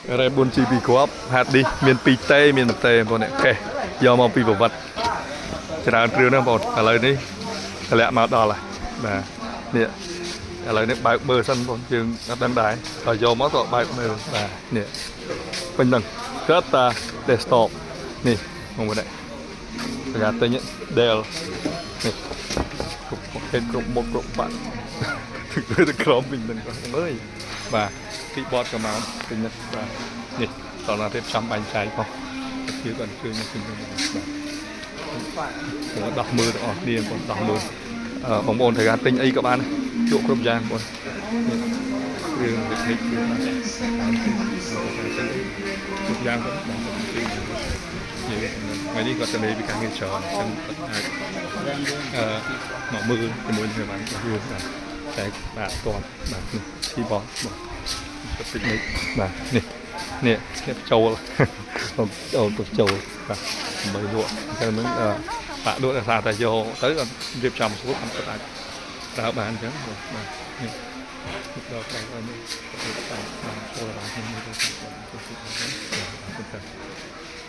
RAM 4G 2គ្រាប់ hard disk មាន2តេមាន1តេបងប្អូននេះកេះយកមកពីប្រវត្តិច្រើនគ្រឿងហ្នឹងបងប្អូនឥឡូវនេះតម្លាក់មកដល់ហើយបាទនេះឥឡូវនេះបើកមើលសិនបងប្អូនយើងអត់ដឹងដែរដល់យកមកក៏បើកមើលបាទនេះពេញហ្នឹងកើតតា desktop នេះបងប្អូននេះប្រកាសទិញ Dell នេះគ្រប់ប្រភេទគ្រប់មុខគ្រប់បាក់ គឺទៅក្រមវិញហ្នឹងអើយបាទ keyboard ក៏មកពេញនេះបាទនេះតោះណារៀបចំបែងចែកផងគឺគាត់ជួយមកពេញហ្នឹងបាទខ្ញុំដោះមើលទាំងអស់គ្នាបងដោះមើលអឺបងប្អូនត្រូវការទិញអីក៏បានជក់គ្រប់យ៉ាងបងនេះគ្រឿងវិនិច្ឆ័យគ្រឿងគ្រប់យ៉ាងបងបងនិយាយថ្ងៃនេះគាត់ទៅលេពីការងារច្រើនអញ្ចឹងគាត់អាចអឺមកមើលជាមួយនឹងបានយើងបាទតែបាទតន់បាទនេះ keyboard បាទតិចនេះបាទនេះនេះនេះចូលបងអូនទៅចូលបាទដើម្បីលក់អញ្ចឹងហ្នឹងអឺបាក់លក់ដោយសារតែយកទៅអត់រៀបចំស្រួលអត់អាចប្រើបានអញ្ចឹងបាទនេះដល់ក្រៅនេះ